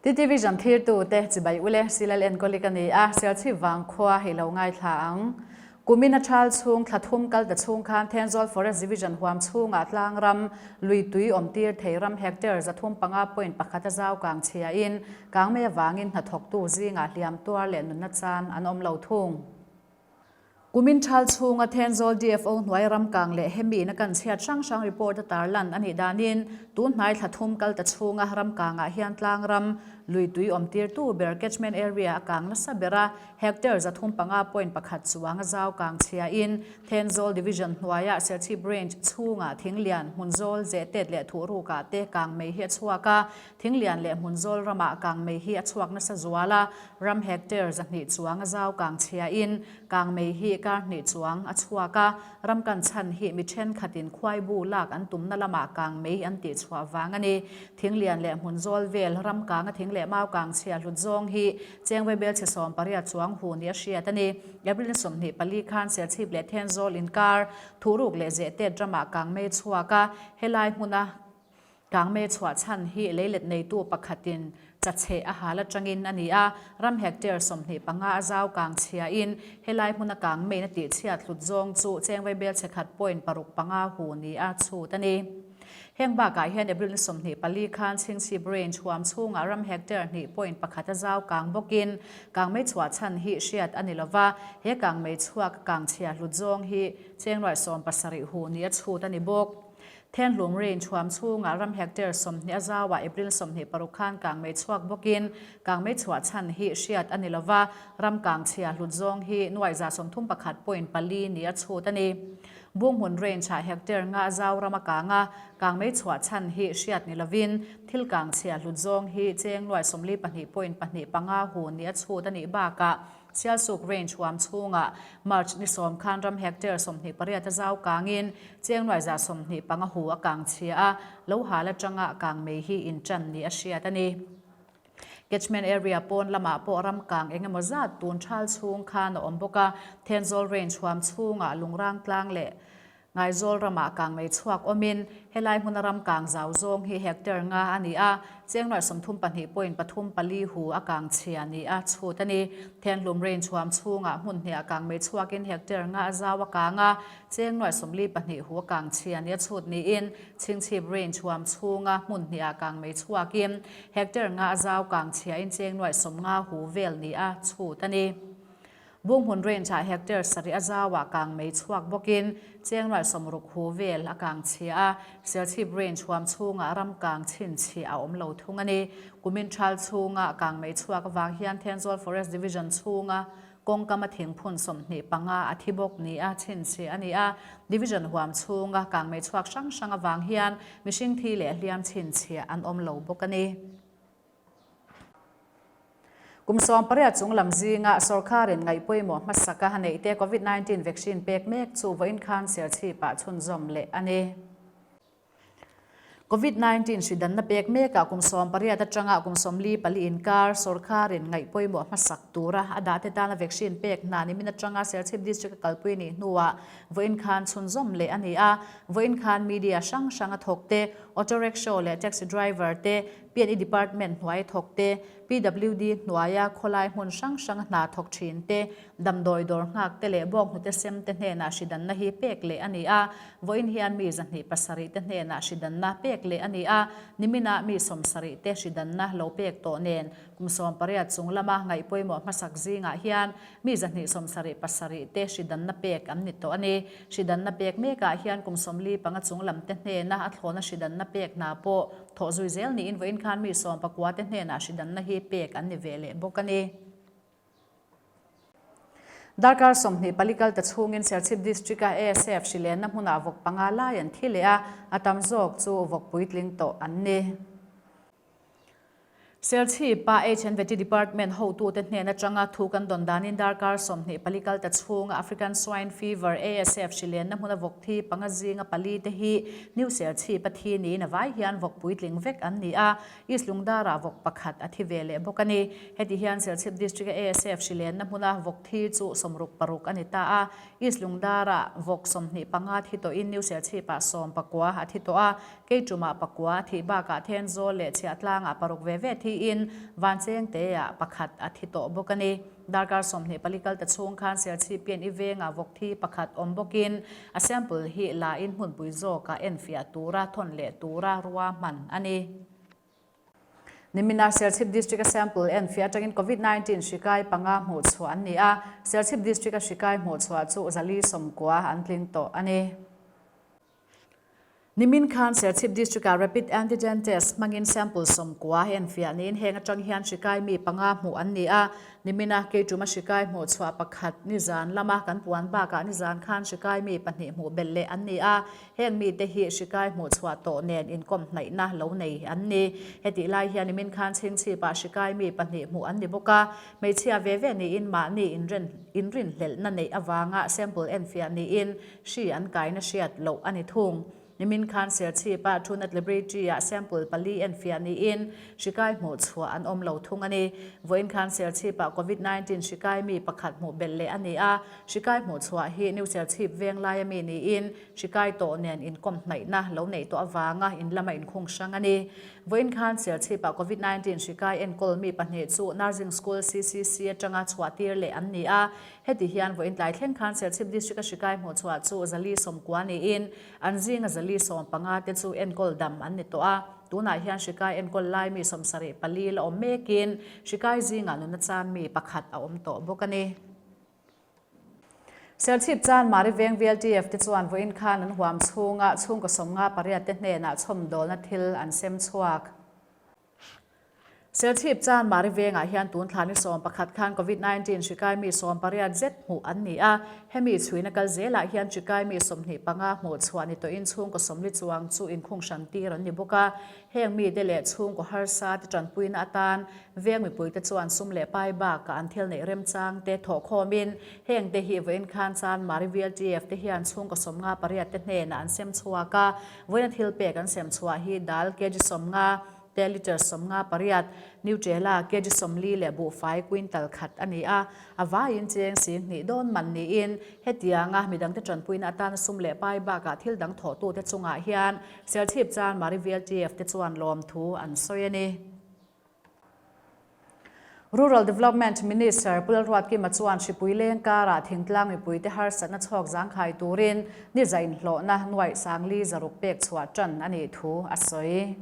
TTVision thirtute chibai ule Silal enkawli ka ni a, Serchhip vangkhua hi lo ngaithla ang. Kumin a thal chhung thla thum kal ta chhung khan Thenzawl Forest Division huam chhungah tlangram lui tui awm tir thei ram hectare 305.1 a zau kang chhiain kangmei avangin hnathawktu zingah hliam tuar leh nunna chan an awm lo thung. Kumin thal chhunga Thenzawl DFO hnuai ram kang leh hemi in a kan chhiat hrang hrang report a tarlan a nih danin tun hnai thla thum kal ta chhunga ram kangah hian tlang ram lui tui awm tirtu ber catchment area a kang nasa ber a, hectare 305.1 chuang a zau kang chhiain Thenzawl Division hnuaia Serchhip Range chhunga Thinglian, Hmunzawl, Zehtet leh Thuhrukah te kang mei hi a chhuak a, Thinglian leh Hmunzawl ramah kangmei hi a chhuak nasa zual a, ram hectare 200 chuang a zau kang chhiain kangmei hi kar hnih chuang a chhuak a, ram kan chhan hi mi thenkhatin khuaibu lak an tumna lamah kangmei an tihchhuah vang a ni. Thinglian leh Hmunzawl vel ram kanga thing leh mau kang chhia hlut zawng hi Chengve Belchhe 18 chuang hu ni a hriat a ni. April ni 24 khan Serchhip leh Thenzawl inkar Thuhruk leh Zehtet ramah kangmei chhuak a, helai hmuna Kangmei chhuah chhan hi leilet neitu pakhatin chacheh a hal atangin a ni a, ram hectare 25 a zau kang chhiain helai hmuna kangmeiin a tihchhiat hlut zawng chu Chengvei bel chhe khat point paruk panga hu ni a chhut a ni. Heng bakah hian April ni 24 khan Chhingchhip Range huam chhungah ram hectare hnih point pakhat a zau kang bawkin kangmei chhuah chhan hi hriat a ni lova, he kangmei chhuak a kang chhia hlut zawng hi Chengruai 70 hu ni a chhut a ni bawk. Thenhlum Range huam chhungah ram hectare 20 a zauah April 26 khan kangmei chhuak bawkin kangmei chhuah chhan hi hriat a ni lova, ram kang chhia hlut zawng hi nuai 31 point pali ni a chhut a ni. Bunghmun Range-ah hectare nga a zau ram a kang a, kangmei chhuah chhan hi hriat ni lovin thil kang chhia hlut zawng hi cheng nuai 42 point pahnih panga hu ni a chhut a nih bakah Sialsuk Range huam chhungah March ni 10 khan ram hectare 28 a zau kangin cheng nuai 25 hu a kang chhia a, lo hal atanga kangmei hi intan ni a hriat a ni. Catchment area pawn lamah pawh ram kang eng emaw zat tun thal chhung khan a awm bawk a, Thenzawl Range huam chhungah lungrang tlang leh Ngaizawl ramah kangmei chhuak awmin helai hmuna ram kang zau zawng hi hectare nga a ni a, chengnuai 32 point pathum pali hu a kang chhia ni a chhut a ni. Thenhlum Range huam chhungah hmun hniah kangmei chhuakin hectare nga a zau a kang a, chengnuai 42 hu a kang chhia ni a chhut niin Chhingchhip Range huam chhunga hmun hniah kangmei chhuakin hectare nga a zau kang chhiain chengnuai 50 hu vel ni a chhut a ni. Bunghmun Range-ah hectare sarih a zauah kangmei chhuak bawkin chengruai 60 hu vel a kang chhia a, Serchhip Range huam chhungah ram kang chhinchhiah a awm lo thung a ni. Kumin thal chhunga kangmei chhuak avang hian Thenzawl Forest Division chhunga kawngkam a thingphun 25 a thi bawk ni a chhinchhiah a ni a, Division huam chhunga kangmei chhuak hrang hrang avang hian mihring thi leh hliam chhinchhiah an awm lo bawk a ni. Kum 18 chung lam zinga sorkarin ngaih pawimawh hmasaka a neih te Covid-19 vaccine pek mek chu vawiin khan Serchhipah chhunzawm leh a ni. Covid-19 hri danna pek mekah kum 18 atanga kum 44 inkar sorkarin ngaih pawimawh hmasak tura a dah te tana vaccine pek hna nimin atanga Serchhip District a kalpui nih hnuah vawiin khan chhunzawm leh a ni a. Vawiin khan media hrang hrang a thawk te, auto rickshaw leh taxi driver te, PNE Department hnuai thawk te, PWD hnuaia khawlai hmun hrang hrang hna thawk thin te, damdawi dawr nghak te leh bawnghnute sem te hnenah hridanna hi pek leh a ni a. Vawiin hian mi 27 te hnenah hridanna pek leh a ni a, niminah mi 70 te hridanna lo pek tawh nen kum 18 chung lama ngaih pawimawh hmasak zingah hian mi 277 te hridanna pek an ni tawh a ni. Hridanna pek mekah hian kum 45 chung lam te hnena a thlawna hridanna pek hna pawh thawh zui zel niin vawiin khan mi 19 te hnenah hridanna hi pek an ni ve leh bawk a ni. Darkar 24 kal ta chhungin Serchhip District-a ASF hrilenna hmunah vawk panga lai an thi leh a, a tam zawk chu vawk puitling tawh an ni. Serchhipa HNVT Department hotute hnen atanga thu kan dawn danin darkar 24 kal ta chhunga African Swine Fever, ASF, hrilenna hmuna vawk thi panga zinga pali te hi New Serchhipa thi niin a vai hian vawk puitling vek an ni a, East Lungdara vawk pakhat a thi ve leh bawk a ni. Heti hian Serchhip District-a ASF hrilenna hmuna vawk thi chu 66 a ni ta a, East Lungdara vawk 25 thi tawhin New Serchhipah 19 a thi tawh a, Kei tumah pakua a thih bakah Thenzawl leh Chhiahtlangah paruk ve ve thi thiin Vanchengte-ah pakhat a thi tawh bawk a ni. Darkar 24 kal ta chhung khan Serchhip pian i vengah vawk thi pakhat awm bawkin a sample hi la in hmunpui zawkah enfiah tura thawn leh tura ruahman a ni. Nimina Serchhip District-a sample enfiah atangin Covid 19 hri kai panga hmuhchhuah an ni a, Serchhip District-a hri kai hmuhchhuah chu zali 90 an tling tawh a ni. Nimin khan Serchhip District-ah Rapid Antigen Test hmangin sample 90 enfiah niin heng atang hian hri kai mi panga hmuh an ni a. Nimina Keituma hri kai hmuhchhuah pakhat nizan lama kan puan bakah nizan khan hri kai mi pahnih hmuh belh leh an ni a. Heng mite hi hri kai hmuhchhuah tawh nen inkawm hnaihna lo nei an ni. Hetih lai hian nimin khan chhingchhipah hri kai mi pahnih hmuh an ni bawk a. Hmeichhia ve ve niin mahni inrinhlelhna neih avanga sample enfiah niin Hri an kaina hriat loh a ni thung. Nimin khan Serchhip-a Truenat Laboratory-ah sample pali enfiah niin hri kai hmuh chhuah an awm lo thung a ni. Vawiin khan Serchhip-ah Covid 19 hri kai mi pakhat hmuh belh leh a ni a, hri kai hmuh chhuah hi New Serchhip veng laia mi niin hri kai tawh nen inkawm hnaihna lo neih tawh avanga in lama inkhung hrang a ni. Vawiin khan Serchhip-ah Covid 19 hri kai enkawl mi pahnih chu Nursing School CCC atanga chhuah tir leh an ni a, Heti hian vawiin tlai thleng khan Serchhip District-a hri kai hmuhchhuah chu 490 niin an zinga 415 te chu enkawl dam an ni tawh a. Tunah hian hri kai enkawl lai mi 74 la awm mekin hri kai zingah nuna chan mi pakhat a awm tawh bawk a ni. Serchhip chan Mari Veng VLTF te chuan vawiin khan an huam chhunga chhungkaw 58 te hnenah chhawmdawlna thil an sem chhuak. Serchhip chan Mari vengah hian tun thla ni 11 khan Covid 19 hri kai mi 18 zet hmuh an ni a. Hemi chhuina kal zelah hian hri kai mi 25 hmuh chhuah ni tawhin chhungkaw 40 chuang chu inkhung hran tir an ni bawk a. Heng mite leh chhungkaw harsa te tanpuina atan veng mipuite chuan sum leh pai bakah an thil neih remchang te thawhkhawmin heng te hi vawiin khan chan Mari VLTF te hian chhungkaw 58 te hnenah an sem chhuak a. Vawiina thil pek an sem chhuah hi dal kg 50, te litre 58, Nutrela kg 40 leh buhfai quintal khat a ni a. A vaiin cheng 20,000 dawn man niin hetianga midangte tanpuina atana sum leh pai bakah thil dang thawhtute chungah hian Serchhip chan Mari VLTF te chuan lawmthu an sawi a ni. Rural Development Minister Pu Lalruatkima chuan hripui leng karah thingtlang mipuite harsatna chhawk zangkhai turin ni za inhlawhna nuaih sangli zaruk pek chhuah tan a nih thu a sawi.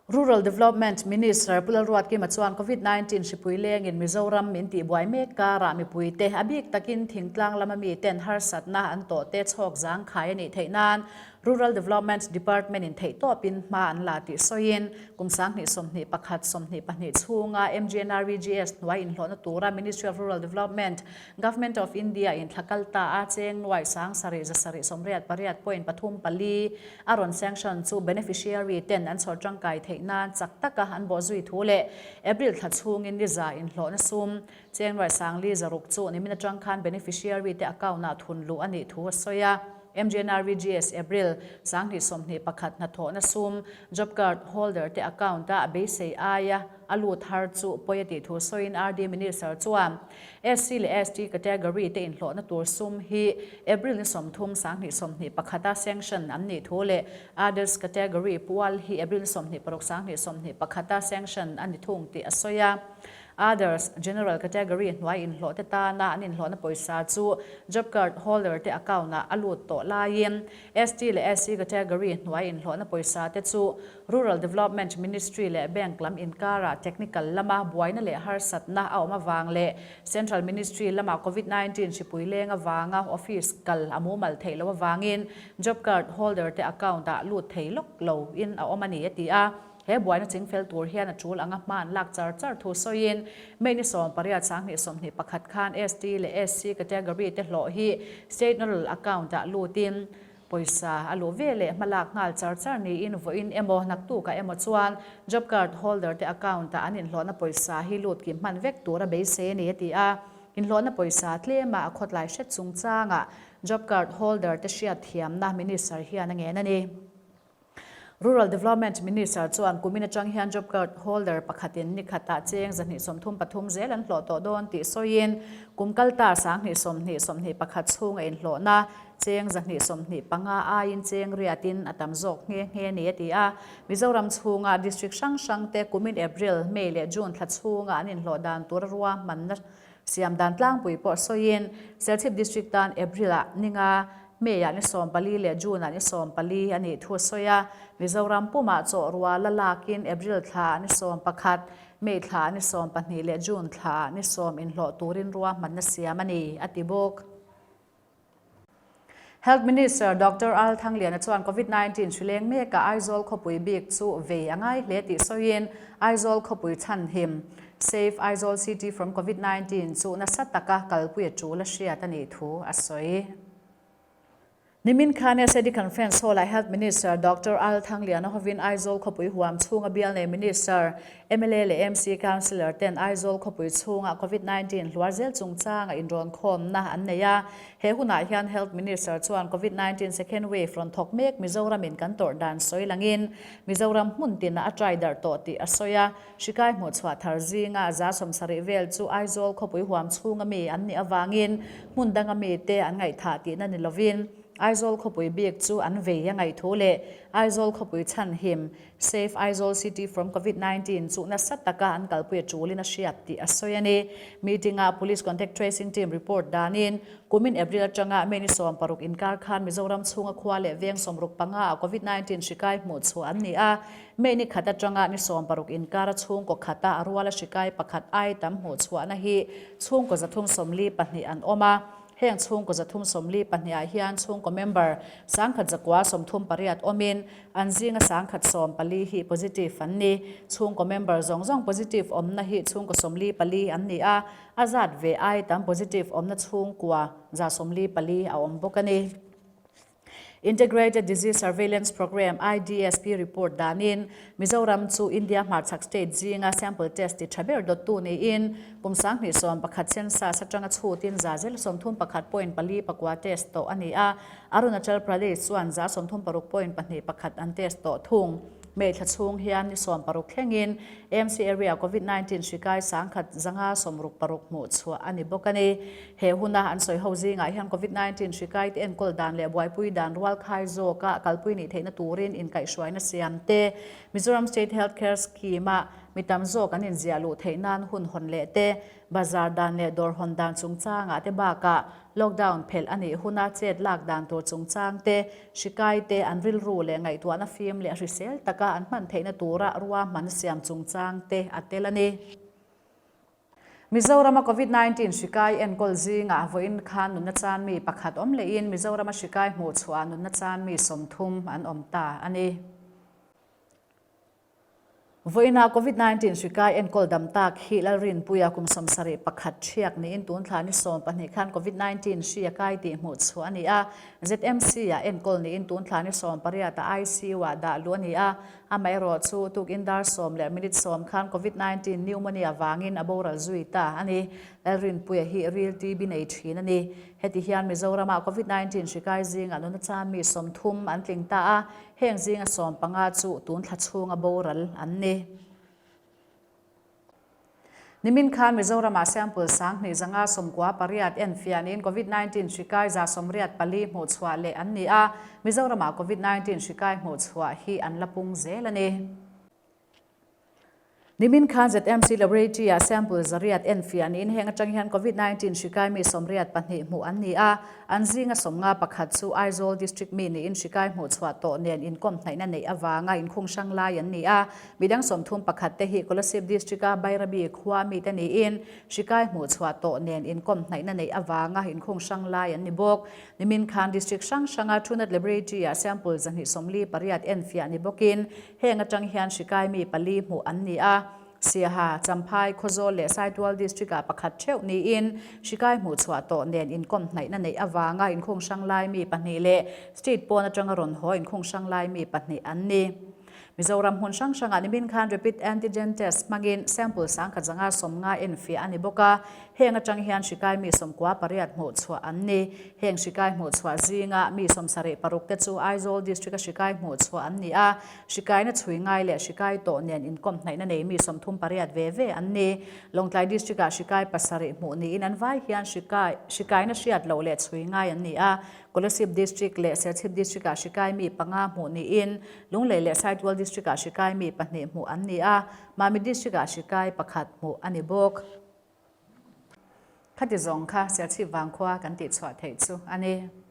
Rural Development Minister Pu Lalruatkima chuan Covid 19 hripui lengin Mizoram min tihbuai mek karah mipuite a bik takin thingtlang lama miten harsatna an tawhte chhawk zangkhai a nih theih nan Rural Development Department in theihtawpin hma an la tih sawiin, kum 2021, 22 chhunga MGNREGS hnuai inhlawhna tura Ministry of Rural Development, Government of India in thla kal ta a cheng nuaih 7788 point pathum pali a rawn sanction chu beneficiary ten an chhawr tangkai theih nan chak taka an bawhzui thu leh April thla chhungin ni za inhlawhna sum cheng nuaih 5006 chu nimin atang khan beneficiary te account ah thun luh a nih thu a sawi a. MGNREGS April 2021 hnathawhna sum Job Card holder te account a beisei aia a lut har chu pawi a tih thu sawiin RD Minister chuan SC leh ST category te inhlawhna tur sum hi April ni 30 2021 a sanction an nih thu leh Others category pual hi April ni 26 2021 a sanction a ni thung tih a sawi a. Others, General category hnuai inhlawh te tana an inhlawhna pawisa chu Job Card holder te account-ah a lut tawh laiin ST leh SC category hnuai inhlawhna pawisa te chu Rural Development Ministry leh Bank lam inkarah technical lama buaina leh harsatna a awm avang leh Central Ministry lama Covid 19 hripui leng avanga office kal a mumal theih loh avangin Job Card holder te account-ah lut thei lawk lo in a awm a ni a ti a. He buaina chingfel tur hian a tul anga hma an lak char char thu sawiin May ni 18 2021 khan ST leh SC category te hlawh hi State Nodal Account ah lutin pawisa a luh ve leh hma lak nghal char char niin vawiin emaw naktukah emaw chuan Job Card holder te account ah an inhlawhna pawisa hi lut kim hman vek tur a beisei a ni a ti a. Inhlawhna pawisa tlema a khawtlai hret chungchangah Job Card holder te hriatthiamna Minister hian a ngen a ni. Rural Development Minister chuan kumin atang hian job card holder pakhatin ni khatah cheng 233 zel an hlawh tawh dawn tih sawiin kum kalta 2020, 21 chhunga inhlawhna cheng 225 aiin cheng riatin a tam zawk nghe nghe ni a ti a. Mizoram chhunga district hrang hrangte kumin April, May leh June thla chhunga an inhlawh dan tura ruahmanna Siam dan tlangpui pawh sawiin Serchhip District tan April-ah ni nga, May-ah ni 14 leh June-ah ni 14 a nih thu a sawi a. Mizoram pumah chaw rual a lakin April thlaah ni 11, May thlaah ni 12 leh June thlaah ni 10 inhlawh turin ruahmanna siam a ni, a ti bawk. Health Minister Doctor Al Thangliana chuan Covid 19 hri leng mekah Aizawl khawpui bik chu vei a ngai hle tih sawiin Aizawl khawpui chhanhim, Save Aizawl City from Covid 19, chu nasa taka kalpui a tul a hriat a nih thu a sawi. Nimin khan SAD Conference Hall-ah Health Minister Doctor Al Thangliana hovin Aizawl khawpui huam chhunga bialnei Minister, Mla leh MC Councillor ten Aizawl khawpui chhunga Covid 19 hluar zel chungchanga inrawnkhawmna an nei a. He hunah hian Health Minister chuan Covid 19 second wave rawn thawk mek Mizoramin kan tawrh dan sawi langin Mizoram hmun tinah a try darh tawh tih a sawi a. Hrikai hmuhchhuah thar zinga 70% vel chu Aizawl khawpui huam chhunga mi an nih avangin hmun danga mite an ngaihthah tihna ni lovin Aizawl khawpui bik chu an vei a ngaihthu leh Aizawl khawpui chhanhim Save Aizawl City from Covid 19 chu nasa taka an kalpui a tulin a hriat tih a sawi a ni. Meeting-ah Police Contact Tracing Team report danin kumin April atanga May ni 16 inkar khan Mizoram chhunga khua leh veng 65 ah Covid 19 hri kai hmuh chhuah an ni a. May ni khat atanga ni 16 inkara chhungkaw khata a ruala hri kai pakhat ai tam hmuh chhuahna hi chhungkaw 342 an awm a. Heng chhungkaw 342 ah hian chhungkaw member 1138 awmin An zinga 1014 hi positive an ni. Chhungkaw member zawng zawng positive awmna hi chhungkaw 44 an ni a, a zat ve ai tam positive awmna chhungkua 144 a awm bawk a ni. Integrated Disease Surveillance Programme, IDSP, report danin Mizoram chu India hmarchhak state zinga sample test ti tha ber dawttu niin kum 2011 census atanga chhutin 131.49 test tawh a ni a. Arunachal Pradesh chuan 36.21 an test tawh thung. May thla chhung hian ni 60 thlengin AMC area Covid 19 hri kai 1566 hmuh chhuah a ni bawk a ni. He huna an sawi ho zingah hian Covid 19 hri kai te enkawl dan leh buaipui dan rual khai zawka kalpui nih theihna turin inkaihhruaina siam te, Mizoram State Health Care Scheme-a mi tam zawk an inziah luh theih nan hun hawn leh te, Bazar dan leh dawr hawn dan chungchangah te bakah Lockdown phelh a nih huna chet lak dan tur chungchang te, hri kai te an rilru leh ngaihtuahna fim leh hrisel taka an hman theihna tura ruahman siam chungchang te a tel a ni. Mizorama Covid 19 hri kai enkawl zingah vawiin khan nunna chan mi pakhat awm lehin Mizorama hri kai hmuhchhuah nunna chan mi 30 an awm ta a ni. Vawiinah Covid 19 hri kai enkawl dam tak hi Lalrinpuia kum 71 thiak niin tun thla ni 12 khan Covid 19 hri a kai tih hmuh chhuah a ni a. ZMC ah enkawl niin tun thla ni 18 ah ICU ah dah luh a ni a. Amaherawh chu tukin dar 10 leh minute 10 khan Covid 19 pneumonia vangin a boral zui ta a ni. Lalrinpuia hi ril TB nei thin a ni. Heti hian Mizoramah Covid 19 hri kai zingah nuna chan mi 30 an tling ta a. Heng zinga 15 chu tun thla chhunga boral an ni. Nimin khan Mizoramah sample 2598 enfianin Covid 19 hri kai 184 hmuh chhuah leh an ni a, Mizoramah Covid 19 hri kai hmuh chhuah hi an la pung zel a ni. Nimin khan ZMC Laboratory-ah sample 100 enfiah niin heng atang hian Covid 19 hri kai mi 82 hmuh an ni a, an zinga 51 chu Aizawl District mi niin hri kai hmuh chhuah tawh nen inkawm hnaihna neih avanga inkhung hrang lai an ni a, midang 31 te hi Kolasib District-a Bairabi khua mite niin hri kai hmuh chhuah tawh nen inkawm hnaihna neih avanga inkhung hrang lai an ni bawk. Nimin khan District hrang hranga Truenat Laboratory-ah sample 248 enfiah ni bawkin Heng atang hian hri kai mi pali hmuh an ni a, Siaha, Champhai, Khawzawl leh Saitual District-ah pakhat theuh niin hri kai hmuh chhuah tawh nen inkawm hnaihna neih avanga inkhung hrang lai mi pahnih leh state pawn atanga rawn haw inkhung hrang lai mi pahnih an ni. Mizoram hmun hrang hrangah nimin khan Rapid Antigen Test hmangin sample 10,000 sawmnga enfiah a ni bawk a, heng atang hian hri kai mi 98 hmuh chhuah an ni. Heng hri kai hmuh chhuah zinga mi 76 te chu Aizawl District-a hri kai hmuh chhuah an ni a, hri kaina chhui ngai leh hri kai tawh nen inkawm hnaihna nei mi 38 ve ve an ni. Lawngtlai District-ah hri kai pasarih hmuh niin an vai hian hri kai hri kaina hriat loh leh chhui ngai an ni a, Kolasib District leh Serchhip District-ah hri kai mi panga hmuh niin Lunglei leh Saitual District-ah hri kai mi pahnih hmuh an ni a, Mami District-ah hri kai pakhat hmuh a ni bawk. Khati zawng kha Serchhip vangkhua kan tihchhuah theih chu a ni.